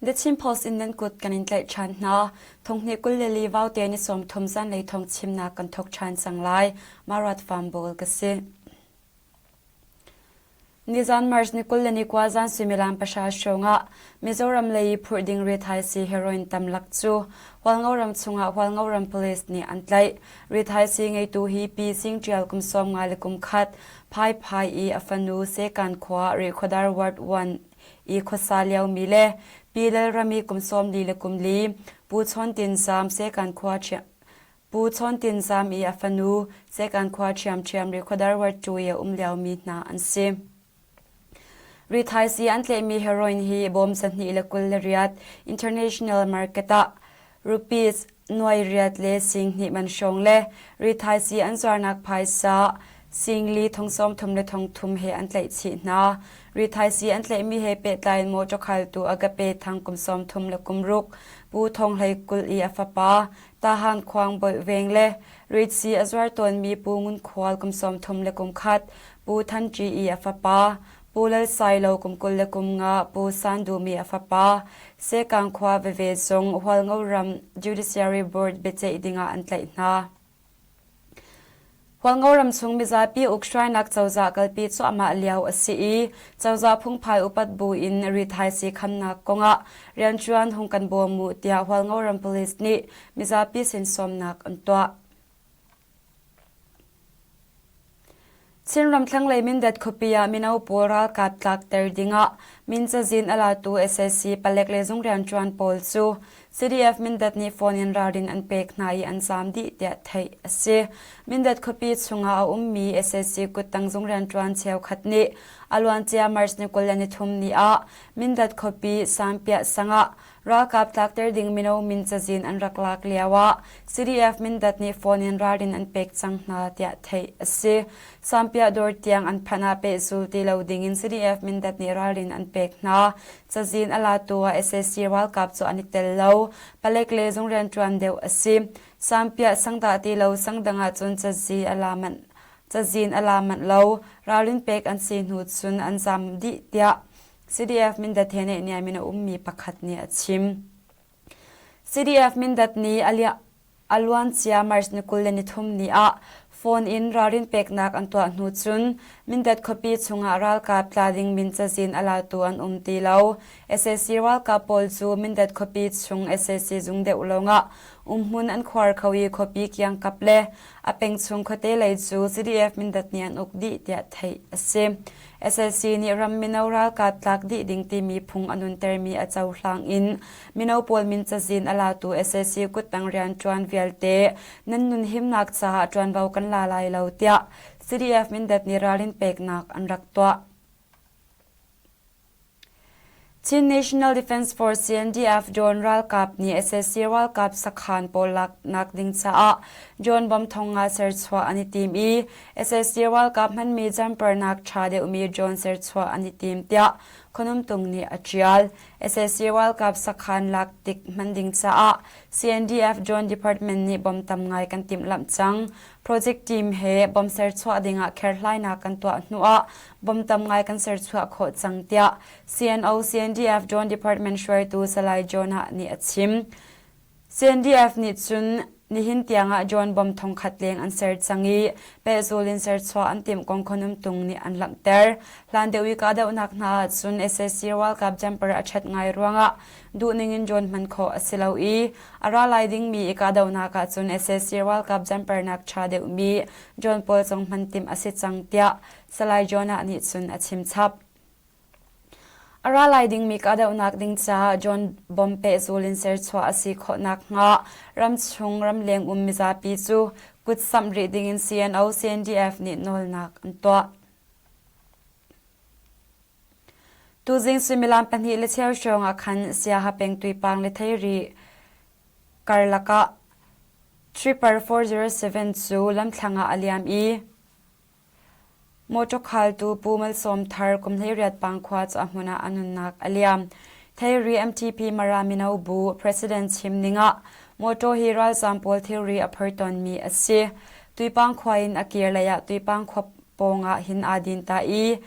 The Chin Post in nan kut kan in tlaih ṭhan hna. Thonghnih 22 vaute ni 30 zanlei thawng chimnak kan thawk ṭhan cang lai. Marat Farm ka si. Nizan March ni 29 zan suimilam pahra hrawngah Mizoram lei i phurh ding rithaisii heroin tamlak cu Hualngo ram chungah Hualngo ram police nih an tlaih. Rithaisii ngeitu hi Pi Sing Ṭial kum 50 le kum khat, Phaiphai i a fanu Sekan khua Rihkhawdar Ward 1 i khuasa liomi le Pi Lalrami kum 44 le kum li, Pu Chawn Tin Zam Sekan khua Pu Chawn Tin Zam i a fanu Sekan khua ṭhiamṭhiam Rihkhawdar Ward 2 i a um liomi hna an si. Rithaisii an tlaihmi heroin hi bawm 228 international market ah rupees nuai riat le sing hnih man hrawng le rithaisii an zuarnak phaisa singli thong sawm thum le thong thum he an tlaih chih hna. Rithaisii an tlaihmi he pehtlai in mawṭaw khaltu Agape Thang kum 30 le kum ruk, Pu Thong Hlei Kulh i a fapa Tahan Khuang Boih Veng le ritsi a zuar tawnmi Pu Ngun Khual kum 30 le kum khat, Pu Than Ṭi i a fapa, Pu Lal Sai Lo kum 23, Pu San Duhmi a fapa, Sekang khua veve zong Hualngo ram Judiciary Board biaceih dingah an tlaih hna. Hualngo ram chung mizapi ukhruainak cozah kalpi cuahmah lio a si i cozah phungphai upat bu in rithaisii khamnak kongah rianṭuan hung kan bawm u tiah Hualngo ram police nih mizapi sin sawmnak an tuah. Chinram thlanglei Mindat khuapi ah mino pawl ralkap tlakter dingah min cazin a latu sac palek le zung rianṭuan pawl cu CDF Mindat nih phone in ralrin an pek hna i an zaam dih tiah theih a si. Mindat khuapi chungah a ummi sac kuttang zung rianṭuan cheukhat nih a luancia March ni 23 ni ah Mindat khuapi Sampiah sang ah Ralkap tlakter ding mino min cazin an rak lak lio ah CDF Mindat nih phone in ralrin an pek cang hna tiah theih a si. Sampiah dawr tiang an phanh ah pehzul ti lo ding in CDF Mindat nih ralrin an pek hna. Cazin a latu ah sac ralkap cu an i tel lo. Palek le zung rianṭuan deuh a si. Sampiah sang dah ti lo sang dang ah cun cazi a la manh cazin a la manh lo. Ralrin pek an si hnu cun an zam dih tiah CDF Mindat he naihniam in a ummi pakhat nih a chim. CDF Mindat nih a luancia March ni 23 ni ah phone in ralrin peknak an tuah hnu cun Mindat khuapi chungah ralkap tla ding min cazin a latu an um ti lo. Sac ralkap pawl cu Mindat khuapi chung sac zung deuh lawngah umhmun an khuar kho i khuapi kiangkap le a peng chung khuate lei cu CDF Mindat nih an uk dih tiah theih a si. Sac nih ram mino ralkap tlak dih ding timi phung a nuntermi a cohlang in mino pawl min cazin a latu sac kuttang rianṭuan vialte nan nun himnak caah ṭuanvo kan la lai lo tiah CDF Mindat nih ralrin peknak an rak tuah. Chin National Defence Force CNDF drone ralkap nih sac ralkap sakhan pawl laknak ding caah drone bom thong nga serchuah an i tim i sac ralkap hmanmi jumper-nak ṭha deuhmi drone serchuah an i tim tiah Khonumtung nih a ṭial. Sac ralkap sakhan lak tik hman ding caah CNDF drone department nih bom tam ngai kan timhlamh cang. Project team he bom serchuah dingah kherhlainak kan tuah hnuah bom tam ngai kan serchuah khawh cang tiah CNO CNDF Drone Department hruaitu Salai Jonah nih a chim. CNDF nih cun nihin tiangah drone bom thongkhat leng an ser cang i pehzul in serchuah an timh kong Khonumtung nih an langhter. Hlan deuh i kahdohnak hna ahcun sac ralkap jumper a ṭhat ngai ruangah duhning in drone hman khawh a si lo i a ra lai dingmi i kahdohnak ahcun sac ralkap jumpernak ṭha deuhmi drone pawl zong hman timh a si cang tiah Salai Jonah nih cun a chim chap. A ra lai dingmi kahdohnak ding caah John bom pehzul in serchuah a si khawh nakhnga ramchung ramleng um mizapi cu kutsamh rih dingin CNO CNDF nih nawlnak an tuah. Tuzing suimilam pahnih le cheu hrawng ah khan Siaha peng Tuipang le Theiri karlak ah Tripper 407 cu lamthlang ah a liam i Mawṭaw khaltu Pu Malsawm Thar kum 18 Pangkhua cu a hmun ah a nunnak a liam. Theiri MTP Mara Mino Bu President chim ning ah mawṭaw hi ralzaam pawl thilri a phor tawnmi a si. Tuipang khua in a kir lei ah Tuipang khua pawng ah hin aa din ta i.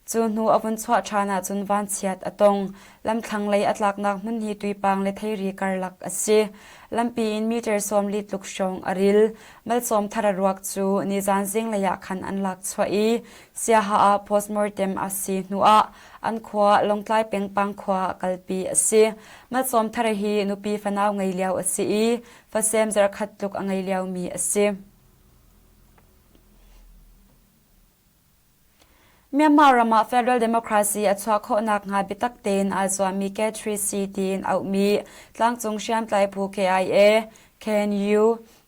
Cu hnu a vun chuah ṭhan ahcun vanchiat a tong. Lamthlang lei a tlaknak hmun hi Tuipang le Theiri karlak a si. Lampi in meter 40 tluk hrawng a ril. Malsawm thar a ruak cu nizan zinglei ah khan an lak chuah i Siaha ah postmortem a si hnuah an khua Lawngtlai peng Pangkhua ah kalpi a si. Malsawm thar hi nupi fanau ngei lio a si i fasem zarhkhat tluk a ngei liomi a si. Myanmar ram ah Federal Democracy a chuah khawh nakhnga biatak tein aa zuammi K3C tiin auhmi tlangcung hriamtlai phu KIA, KNU,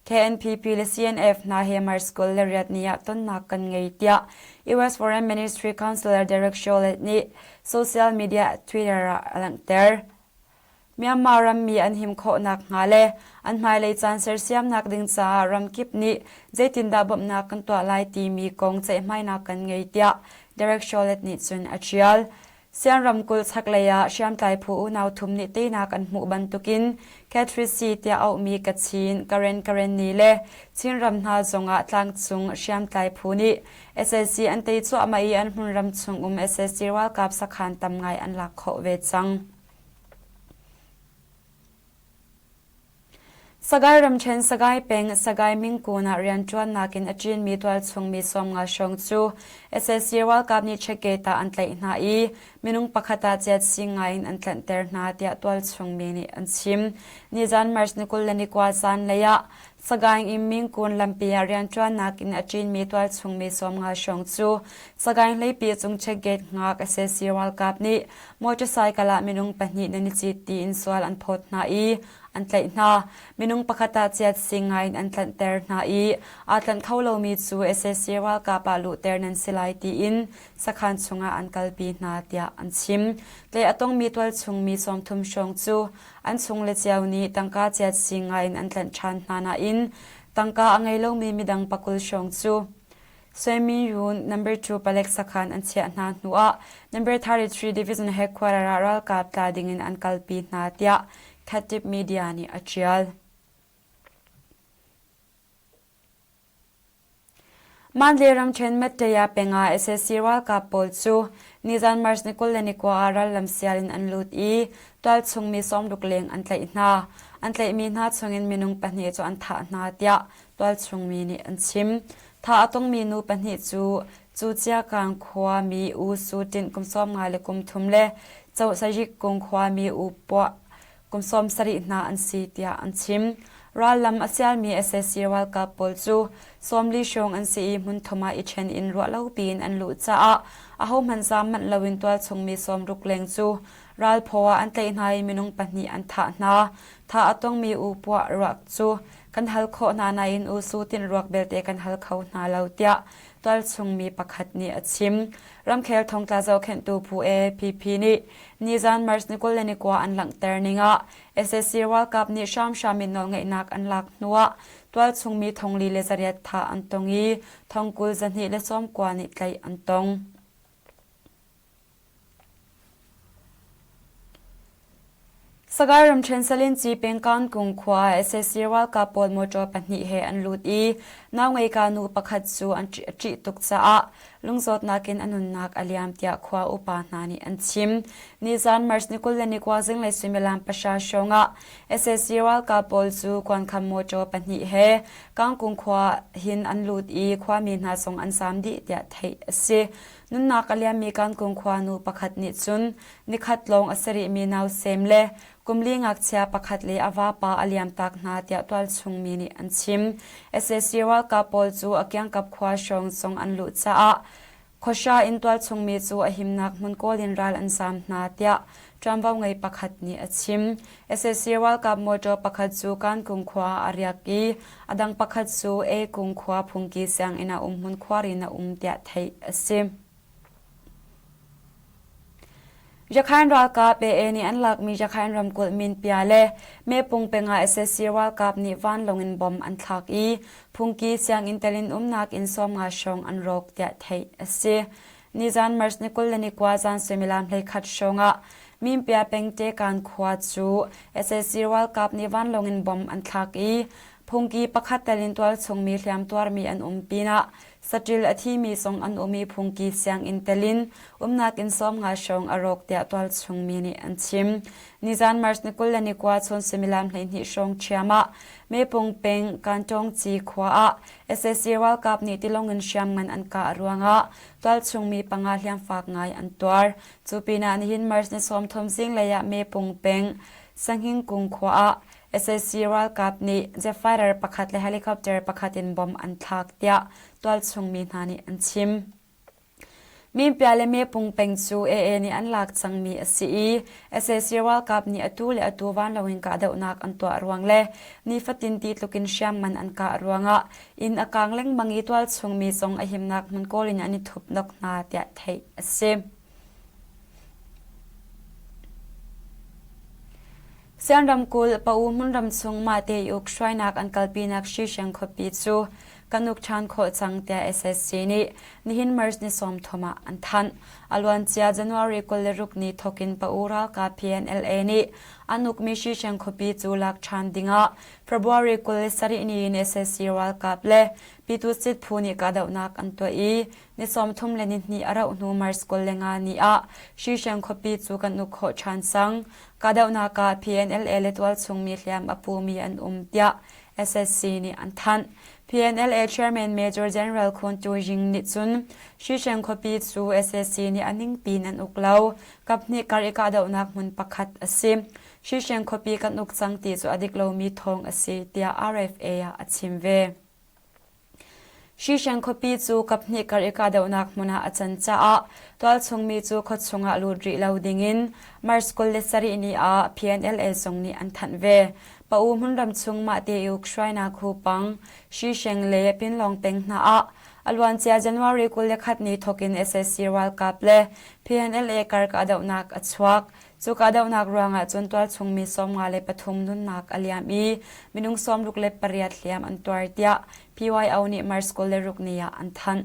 KNPP le CNF hna he March 28 ni ah tonnak kan ngei tiah US Foreign Ministry Counselor Derek Chollet nih social media Twitter ah a langhter. Myanmar rammi an him khawh nakhnga le an hmailei caan sersiamnak ding caah ramkip nih zeitindah bawmhnak kan tuah lai timi kong ceihmainak kan ngei tiah Derek Chollet nih cun a ṭial. Sian ramkulh chaklei ah hriamtlai phu unau thum nih teinak an hmuh bantukin Khatrisi tiah auhmi Kachin, Karen Karenni le Chinram hna zongah tlangcung hriamtlai phu nih sac an tei cuahmah i an hmunram chung um sac ralkap sakhan tam ngai an lak khawh ve cang. Sagaing ramṭhen Sagaing peng Sagaing Mingkun ah rianṭuannak in a ṭinmi tualchung mi 50 hrawng cu sac ralkap nih checkgate ah an tlaih hna i minung pakhat ah ciatsi ngai in an tlanhter hna tiah tualchung mi nih an chim. Nizan March ni 29 zanlei ah Sagaing in Mingkun lampi ah rianṭuannak in a ṭinmi tualchung mi 50 hrawng cu Sagaing hleipi cung checkgate hngak sac ralkap nih motorcycle ah minung pahnih nan i cit tiin sual an phawt hna i an tlaih hna. Minung pakhat ah ciatsi ngai in an tlanhter hna i aa tlanh kho lomi cu sac ralkap ah luhter nan si lai tiin sakhan chungah an kalpi hna tiah an chim. Tlaih a tongmi tualchung mi 30 hrawng cu An chungle cio nih tangka ciatsi ngai in an tlanh ṭhan hna nain tangka a ngei lomi midang pakul hrawng cu Suimingyun Number 2 palek sakhan an chiah hna hnuah Number 33 Division headquarter ah ralkap tla dingin an kalpi hna tiah Khatib Media nih a ṭial. Mandalay ramṭhen Mattaya peng ah sac ralkap pawl cu nizan March ni 29 ah rallam sial in an lut i tualchung mi 60 leng an tlaih hna. An tlaihmi hna chungin minung pahnih cu an thah hna tiah tualchung mi nih an chim. Thah a tongmi nu pahnih cu Cuciakang khuami U Su Tint kum 53 le Cho Sayik Kung khuami U Puah kum 70 hna an si tiah an chim. Rallam a sialmi sac ralkap pawl cu 40 hrawng an si i hmunthum ah i ṭhen in ruahlopi in an luh caah ahohmanh zaam manh loin tualchung mi 60 leng cu ralphaw ah an tlaih hna i minung pahnih an thah hna. Thah a tongmi U Puah ruak cu kan hal khawh hna nain U Su Tin ruak belte kan hal kho hna lo tiah tualchung mi pakhat nih a chim. Ramkhel thongtla zohkhenhtu phu AAPP nih nizan March ni 29 an langhter ning ah sac ralkap nih hramhram in nawlngeihnak an lak hnuah tualchung mi thongli le zariat thah an tong i thongkul 290 nih tlaih an tong. Sagaing ramṭhen Salinci pengkan kung khua ah sac ralkap pawl motor pahnih he an lut i naungeika nu pakhat cu an ṭih tuk caah lungzawtnak in a nunnak a liam tiah khua upa hna nih an chim. Nizan March ni 29 zinglei suimilam pahra hrawng ah sac ralkap pawl cu kuankham motor pahnih he Kangkung khua hin an lut i khuami hna zong an zaam dih tiah theih a si. Nunnak a liammi Kankung khua nu pakhat nih cun nikhat lawng a si rihmi nausem le kumli ngakchia pakhat le a vapa a liamtak hna tiah tualchung mi nih an chim. Sac ralkap pawl cu a kiangkap khua hrawng zong an luh caah khuahra in tualchung mi cu a himnak hmun kawl in ral an zaam hna tiah ṭuanvo ngei pakhat nih a chim. Sac ralkap motor pakhat cu Kankung khua ah a riak i a dang pakhat cu Ekung khua phungki sianginn ah umhmun khuarin a um tiah theih a si. Rakhine ralkap AA nih an lakmi Rakhine ramkulh Minpia le Mepung peng ah sac ralkap nih vanlawng in bomb an thlak i phungki sianginn tel in umnak inn 50 hrawng an rawk tiah theih a si. Nizan March ni 29 zan suimilam 11 hrawng ah Minpia peng Tekan khua cu sac ralkap nih vanlawng in bomb an thlak i. Phungki pakhat tel in tualchungmi hliamtuarmi an um pinah saṭil a thimi zong an um i phungki sianginn tel in umnak inn 50 hrawng a rawk tiah tualchungmi nih an chim. Nizan March ni 29 chun suimilam 12 hrawng ṭhiam ah Mepung peng Kantawngci khua ah sac ralkap nih tilawng in hriamngan an kah ruangah tualchungmi panga hliamfak ngai an tuar. Cu pinah nihin March ni 30 zinglei ah Mepung peng Sanghingkung khua ah sac ralkap nih jet fighter pakhat le helicopter pakhat in bomb an thlak tiah tualchungmi hna nih an chim. Minpia le Mepung peng cu AA nih an lak cangmi a si i sac ralkap nih atu le atu vanlawng in kahdohnak an tuah ruang le nifatin ti tlukin hriamngan an kah ruangah inn a kaang lengmang i tualchungmi zong a himnak hmun kawl in an i thupnok hna tiah theih a si. Sian ramkulh Pa-U hmunram chung mahte i uk hruainak an kalpinak Hrihreng khuapi cu kan uk ṭhan khawh cang tiah SSC nih nihin March ni 30 ah an thanh. A luancia January 26 ni thawkin Pa-U ralkap PNLA nih an ukmi Hrihreng khuapi cu lak ṭhan dingah February 27 ni in SSC ralkap le Pyitusit phu nih kahdohnak an tuah i Ni 32 a rauh hnu March 25 ni ah Hrihreng khuapi cu kan uk khawh ṭhan cang. Kahdohnak ah PNLA le tualchungmi hliam a pumi an um tiah SSC nih an thanh. PNLA Chairman Major General Khun Tu Ying nih cun Hrihreng khuapi cu SSC nih a ningpi in an uk lo. Kaphnih kar i kahdohnak hmun pakhat a si. Hrihreng khuapi kan uk cang ti cu a dik lomi thawng a si tiah RFA ah a chim ve. Hrihreng khuapi cu kaphnih kar i kahdohnak hmun ah a can caah tualchungmi cu khuachung ah lut rih lo dingin March 27 ni ah PNLA zong nih an thanh ve. Pa-u hmunram chung mahte i uk hruainak hupang Hrihreng le Pinlawng peng hna ah a luancia January 21 ni thawkin sac ralkap le PNLA kar kahdohnak a chuak. Cu kahdohnak ruangah cun tualchungmi 53 nunnak a liam i minung 68 hliam an tuar tiah PYO nih March 26 ni ah an thanh.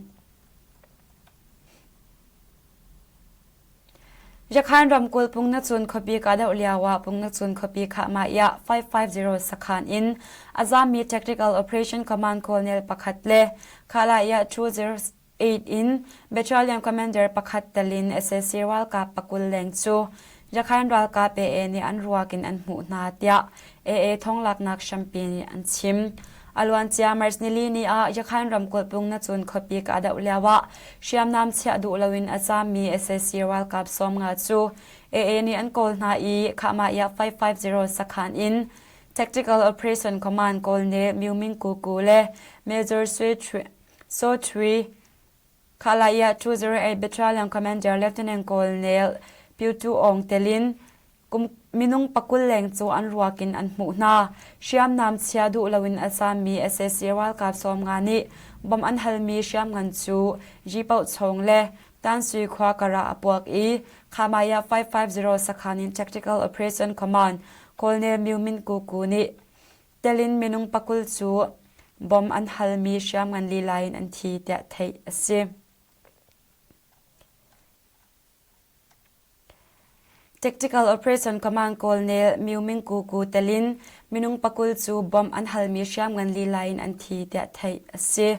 Yakhan ramkulh Pungnacun khuapi kahdoh lio ah Pungnacun khuapi Khahmaiah 550 sakhan in a zaammi Tactical Operation Command Colonel pakhat le Khalaiah 20 8 in Battalion Commander pakhat tel in sac ralkap pakul leng cu Yakhain ralkap AA nih an ruak in an hmuh hna tiah AA thonglaknak hrampi nih an chim. A luancia March nili ni ah Yakhain ramkulh Pungnacun khuapi kahdoh lio ah hriamnam chiah duh loin a caammi sac ralkap 50 cu AA nih an kawl hna i Khahmaiah 550 sakhan in Tactical Operation Command Colonel Myu Min Ku Ku le Major Sui Sawṭhui Khalaiah 208 Battalion Commander Lieutenant Colonel Pyu Tu Aung tel in kum minung pakul leng cu an ruak in an hmuh hna. Hriamnam chia duh loin a zaammi sac ralkap 50 nih bom an halmi hriamngan cu Yipohchawng le Tansui khua karah a puak i Khamaya 550 sakhan in Tactical Operation Command Colonel Myu Min Ku Ku nih Telin minung pakul cu bom an halmi hriamngan lila in an thi tiah theih a si. Tactical Operation Command Colonel Myu Ming Ku Ku telin minung pakul cu bom an halmi hriamngan lila in an thi tiah theih a si.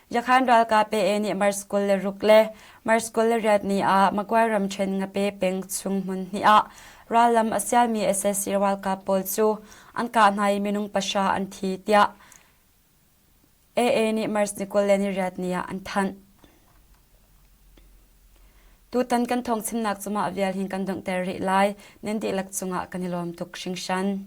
Yakhan ralkap PA nih March 26 le March 28 ni ah Magway ramṭhen Ngape peng chung hmun hnih ah rallam a sialmi sac ralkap pawl cu an kah hna i minung pahra an thi tiah AA nih March ni 28 ni ah an thanh. Tutan kan thawngchimnak cu mah vial hin kan donghter rih lai. Nan dihlak cungah kan i lawm tuk hringhran.